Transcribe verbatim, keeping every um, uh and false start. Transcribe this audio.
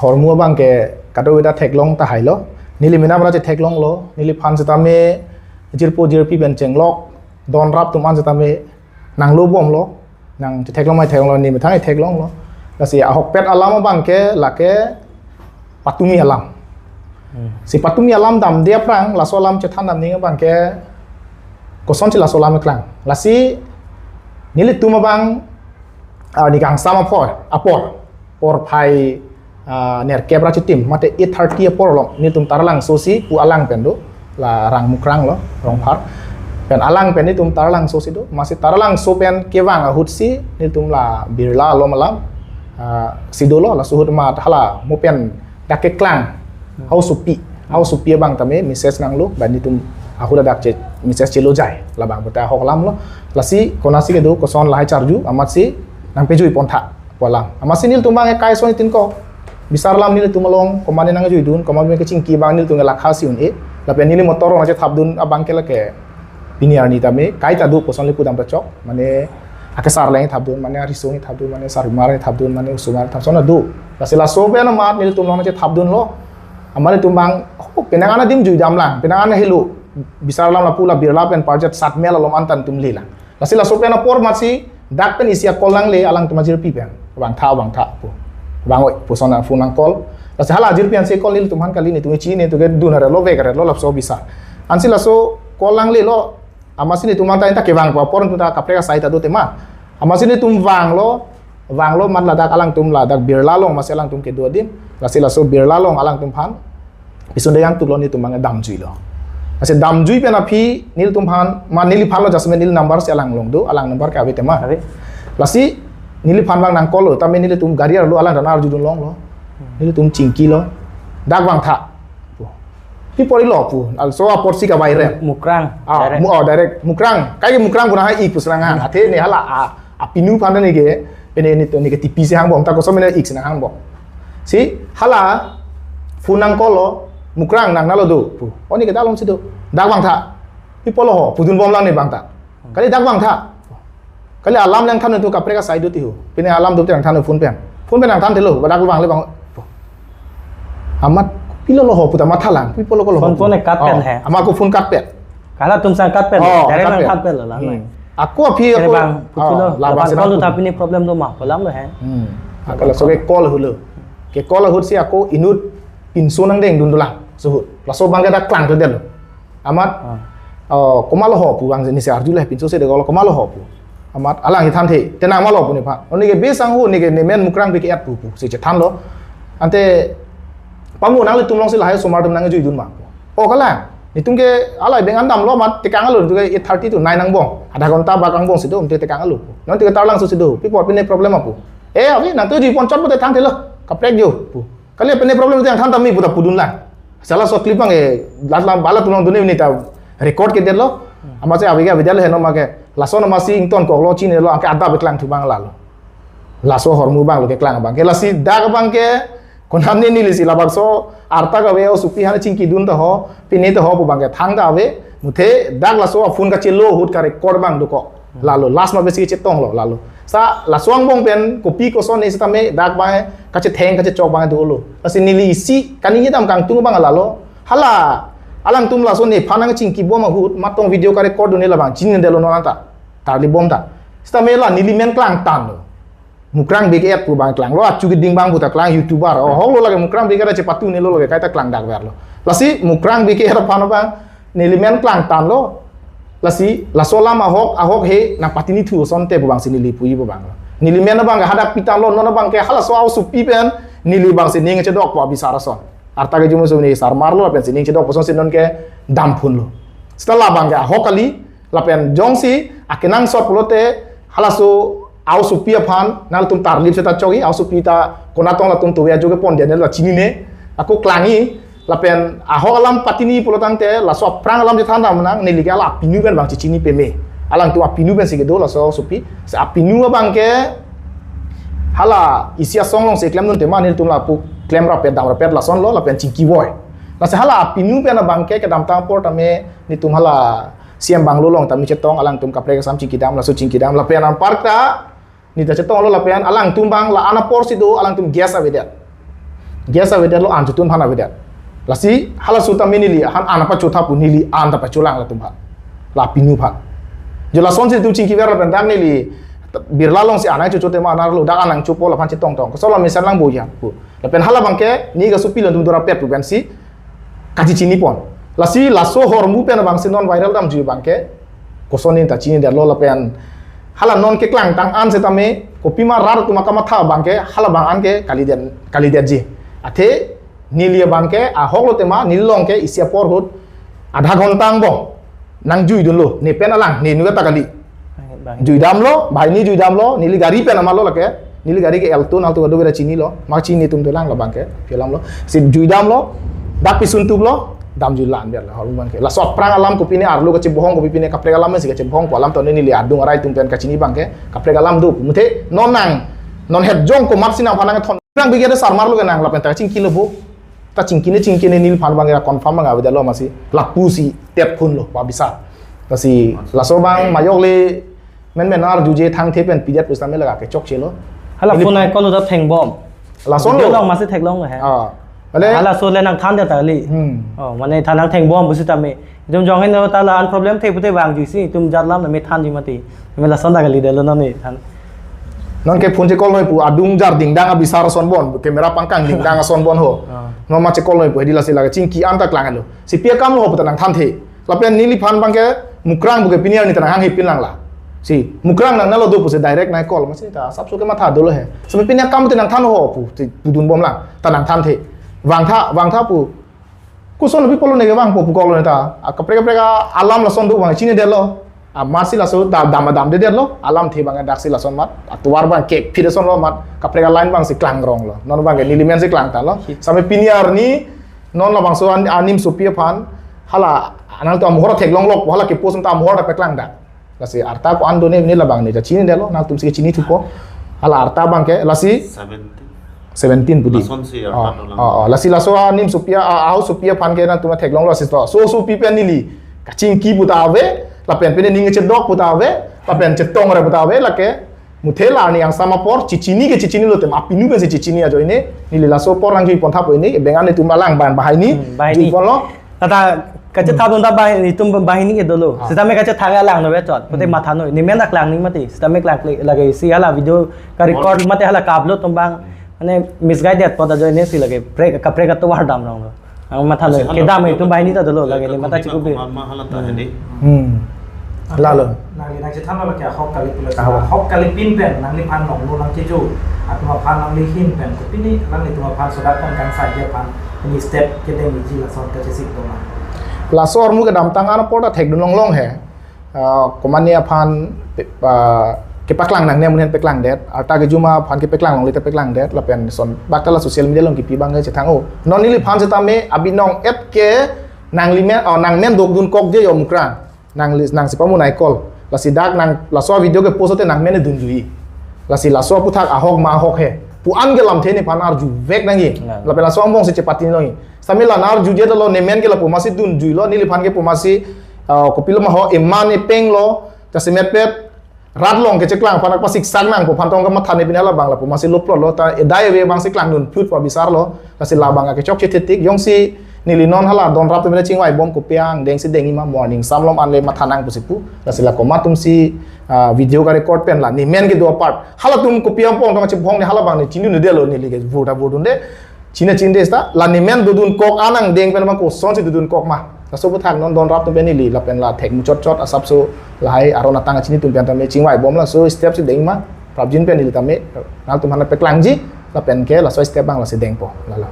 Hormu abang ke kadokave ta theklong tahai lo. Neli mena mena chetheklong lo. Neliphan setame jirpo jirpi pen chenglok donrap atum an setame nanglo bom lo. Nang chetheklong mai theklong lo, ne methang theklong lo. Lasi ahokpet alam abang ke lake patumi alam. Hmm. Si patumi alam damde aphrang, laso alam chethan dam ning abang ke kosonsi laso alam keklang. Lasi nelitum abang, ah, ne kangsam apor, apor. Porphai, ah, nerkep ra chitim, mate eight thirty apor lo, nelitum Taralangso si pu alang pen do, la Rang Mukrang lo, Rongphar. Pen alang pen nelitum Taralangso si do, amatsi Taralangso pen kevang ahut si, nelitum la Birla along alam, ah, si dolo, laso ahut amat hala mo pen dak keklang, hausopi, hausopi abang tame message nanglo, bang nelitum ahut dak che message chelo jai, labang puta ahok alam lo, lasi konatsi kedo koson lahai charju, amatsi nangpejui pontha pu alam. Amatsi nelitum abang ekai son itin ko. Bisar alam nelitum along, komatne nangjuidun, komatne kechingki abang nelitum ke lakha si un-e. Lapen neli motor nangchethapdun abang ke lake pini arni tame, kaita do koson le pudam ta chok. Mane akesar le thapdun, mane arisong thapdun, mane sarumar thapdun, mane osomar thap son do. Lasi laso pen amat nelitum along nangchethapdun lo. Amat nelitum abang, oh, penang an adim juidam lang, penang an helo. Bisar alam lapu la Birla pen Parjat Satmel along an tan tum le lang. Lasi laso pen apor amatsi dak pen isi a-call nangle alangtum ajirpi pen. Vangtha, vangtha pu. Vang oi, puson a-phone nang-call. Lasi hala ajirpi ansi call nelitum aphan kali, netum chini, netum ke dun arlo, vek arlo, laso bisar. Ansi laso call nanglelo, amatsi netum anta anta kevang pu apor netum ta kaprek asai ta do tema. Amatsi netum vanglo, vanglo amat ladak alangtum ladak Birla along amatsi alangtum kedo adim. Lasi laso Birla along alangtum aphan pisun dayang tuklo netum abang damjuilo. Lasi damjui pen aphi nelitum aphan, ma neliphan lo, just neli number si alang along do, alang number ke ave tema. Ave. Lasi neliphan abang nang-call lo, tame nelitum gari arlo alang dan arjudun longlo. Nelitum chingkilo. Dak vangtha. Pi apor ilo pu. Laso apor si kavai rem. Mukrang. Ah, direct. Mu-, oh, direct. Mukrang. Kai ke Mukrang pu nang hai ik pu si nang han. Athe ne hala a, apinu aphan ne ke, pine ne to ne ke tipi si hangbom, ta koson mene ik si nang hangbom. Si hala phone nang-call lo, Mukrang nang nalo do pu. Oh, ne ke dak along si do. Dak vangtha. Pi apot lo ho, pudun bom lang ne abang ta. Kali dak vangtha. Kali alam le nangthan tu kaprek asai do ti ho. Pine alam do te nangthan phone pen. Phone pen nangthan thelo, ba dak vang le bang. Amat pilo lo ho puta matha lang, pi apot lo ko lo ho. Phone, phone cut pen he. Amat ko phone cut pen. Kala tum sang cut pen. Oh, direct cut pen. Nang cut pen lo lang. Hmm. Ako aphi ako, bang, putu lo, oh, labang labang call lo, tapi ne problem do ma, ko alam lo he. Hmm. Ako laso ke call helo. Ke call ahut si ako inut pinso nangdengdun dolang. Suhut. Laso abang ke dak klang tu delo. Amat, ah, oh, komat lo ho pu abang ne si arju le pinso si de, ko lo komat lo ho pu. Amat alang ithanthe, te nang ma lo pu nephan. Oh, ne ke besang ho, ne ke ne men Mukrang bike et pu pu si chethanlo. Ante, pamu nanglitum along si lahai osomar atum nangjuidun ma pu. Oh, kala, netum ke alai beng an damlo amat tekang alo, netum ke eight thirty to nine angbong. Adha ghonta bak angbong si do, netum tekang alo pu. Non te Taralangso si do, pi apot pine problem apu. Eh, ave, nang tu jui pon chot pute thanthe lo, kaprek jo pu. Kali pine problem te nangthan tame puta pudun lang. Sala so clip abang e, lat lam bala tulong dun ne ta record kedetlo. Amatsi ave ke ave det lo he, no ma ke. Laso no amatsi ingtonkoklo, chinilo, anke adap keklang thu abang lalo. Laso ahormu abang lo keklang abang ke. Lasi dak abang ke, konatne neli si labangso arta kave, o supi han chingkidun ta ho, pine ta ho pu abang ke thangta ave. Muthe dak laso a-phone kachelo ahut ka-record abang do ko. Lalo, last ma besi chetonglo, lalo. Sa, laso angbong pen, kopi koson ne sitame, dak abang, kachetheng, kachechok abang dolo. Lasi neli isi, kaningje dam kangtung abang lalo. Hala, alangtum laso nephan nangchingkibom ahut, matong video ka-record dun ne labang, chinine detlo non anta. Tarlip bom ta. Sitame la, neli men klangtanlo. Mukrang bike et pu abang klanglo, achu keding abang puta klang YouTuber. Oh, ahok lo lake Mukrang bike et chepatunelo lake kaita klang dak verlo. Lasi Mukrang bike et aphan abang, neli men klangtanlo. Lasi, laso alam ahok, ahok he, nangpatini thu asonte pu abang si neli puji pu abang lo. Neli men abang ke hadak pitanlo, non abang ke halaso a-osupi pen, neli abang si ning chedok pu abisar ason. Arta ke jumu sumni sar marlo, pen si ning chedok pu ason si non ke damphunlo. Seta labang ke ahok kali, lapen jongsi akenangsot pulote halaso a-osupi aphan nangtum tarlip seta chokji, a-osupi ta konatong latum tuve ajo kepon dia ne la chinine, ako klangji, lapen ahok alam patini pulo tangte laso aphrang alam chethan dam nang, neli ke hala apinu pen abang chechini peme. Alangtum apinu pen si kedo laso a-osupi, si apinu abang ke hala isi asong along si klemdun tema, nelitum lapu klem rapet dam rapet lasonlo, lapen chingki voi. Lasi hala apinu pen abang ke kedamtang apor tame netum hala C M bungalow along tame chetong, alangtum kaprek asam chingkidam, laso chingkidam, lapen anparta neta chetonglo lapen alangtum abang la-an apor si do, alangtum guest avedet. Gas avedet lo, an chotun aphan avedet. Lasi halaso tame neli aphan an pachotha pu, neli an ta pacholang latum aphan. La pinu aphan. Jo lasonsi itum chingki ver lapen dak neli Birla alongsi an chochote ma an arlo, dak an chopo laphan chetongtong. Koson la mesen lang boya pu. Lapen hala abangke ne kasopi lo, itum dora pet pu pensi kachechini pon. Lasi laso ahormu pen abangsi non viral damjui abangke koson nin ta chinidetlo lapen hala non keklangtang an setame kopima rat atum akamatha abangke hala abang an ke kalidet, kalidetji. Athe neli abangke ahok lo tema neli along ke isi apor ahut adha ghonta angbong nangjuidunlo, ne pen alang, ne nu ta kali. Bang. Juidamlo, banghini juidamlo, neli gari pen amatlo lake. Neli gari ke Alto, Alto kadokave ta chinilo. Mak chini atum dolang la abangke, film lo. Si juidamlo, dak pisun tuklo, damjui la-an biar la, ahormu abangke. Laso aphrang alam kopine arlo kachebohong, kopine kaprek alam si kachebohong pu alam tone neli adung arai atum pen kachini abangke, kaprek alam do. Muthe non nang, non het jong komatsi nangphan nangthon. Nang bigyan sarmar lo ke nang lapen ta chingkilo bo. Ta chingkine chingkine neliphan abang ya confirm abang avedetlo amatsi. Lapusi tep phun lo, pa bisa. Lasi laso abang majok le menmen arjuje thangthe pen pidet pusitame la kechokche lo. Hala neli phone ai call udah thengbom. Lason lo. Video along amatsi theklonglo he. Ah. Mane halaso le nangthan det ta kali. Hmm. Oh, mane than nangthengbom pusitame. Itum jong heno ta la-an problem the pute vangjuisi, itum jat alam tame thanji mati. Tame lason ta kalidetlo non ne than. Non ke phone che call noi pu adung jar dingdang abisar ason bon, camera pangkang dingdang ason bon ho. Ah. Non ma che call noi pu hedi lasi lake chingki an ta klanglo. Si pi akam lo ho pu ta nangthanthe. Lapen neliphan abangke Mukrang pu ke pini arni ta nanghanghe pin lang la. Si Mukrang nangnelo do pusi direct nang call amatsi ta asapso kematha dolo he. Same pini akam te nangthan ho pu, ti pudunbom lang. Ta nangthanthe. Vangtha, vangtha pu. Koson pi pulo ne kevangpo pu call ne ta. A kaprek kaprek alam lason do abang chinidetlo. Amatsi laso da dam damdedetlo. Alamthe abang daksi lason amat. Atovar abang kekphit asonlo amat. Kaprek aline abangsi klangronglo. Non abangke neli mensi klangtanglo. Same pini arni non labangso an, anim sopi aphan hala nangtum amohor theklonglok hala ke post ta amohor ta peklang dak. Lasi arta ko-an done ne labang ne ta chinidetlo, nangtumsi kachini thupo. Hala arta abangke lasi seventeen. Seventeen pudi. Lasonsi arta Oh, dolang. Oh, oh. Lasi laso anim sopi a, a, aho sopi aphan ke nangtum theklonglo si to. So sopi pen neli kachingki pu ta ave, lapen pine ning chedok pu ta ave, lapen chetongre pu ta ave, lake muthe la arni angsam apor, chechini ke chechinilo tema, pinu pensi chechini ajoine, neli laso apor nangjuipontha pu ini, bengan itum alang ban banghini, Hmm, banghini. Juiponlo. Tata kachetha dun ta banghini, itum banghini ke dolo. Ah. Sitame kachethang alang no vechot, pute Hmm. matha noi, ne men ta klang ni mati, sitame klang kle-, lake si hala video ka record mate hala ka-upload atum abang, mane misguided pu ta ajoine si lake prek, kaprek atovar damronglo. Ang matha noi, kedam itum banghini ta dolo, lake ne matha chikup de. Mama hala ta hedi. Hmm. Lalo. Nangli nangchethanlo lake ahok kali pulo. Ahok. Ahok kali pin pen, nangliphan nongno nangkecho. Atum aphan nangli ahin pen, kopine, nanglitum aphan sodak pen kangsai aphan, ini step kedengji lason kachesik doma. Laso ahormu kedamtang an apor ta thekdun longlong he. Ah, komane aphan pe-, ah, kepaklang nangne amonit peklangdet, arta kejuma aphan kepaklang longle ta peklangdet, lapen son bak ta la social media along kipi abang chethang o. Non neliphan setame abinong et ke nangli men, oh, nangmen dokdun kokje yo Mukrang. Nangli, nangsi pamu nai call. Lasi dak nang laso video ke post te nangmen dunjui. Lasi laso aputhak ahok ma ahok he. Pu an ke lamthe nephan arjuvek nangji. Nah. Lapen laso angbongsi chepati nangji. Sitame la arjuje dolo, ne men ke lapu amatsi dunjuilo, neliphan ke pu amatsi, ah, kopilo ma ho, eman epeng lo, jasemet pet, rat along kecheklang aphan akpasik sak nang pu aphan tong kamatha ne pini hala abang lapu amatsi loplo lo, ta edai ave abangsi klangdun phut pu abisarlo, lasi la abang kechokche thetik, jongsi neli non hala don rap te mene chingvaibom kopi angdengsi dengji ma morning samlom anle matha nang pusi pu, lasi la komat atumsi, ah, video ka record pen la, ne men kedo apart, halatum kopi ampong tong chepong ne hala abang ne chinidunde lo neli ke vur ta vurdunde, Chini chinide seta, la ne men dodun kok anang deng pen ma kosonsi dodun kok ma. Laso aputhak non don rap atum pen neli, lapen la thek muchot chot asapso lahai aron atang chini atum pen tame chingvaibom laso step si deng ma. Prapjin pen neli tame, nangtum aphan peklangji, lapen ke laso step abang lasi dengpo. Lalo.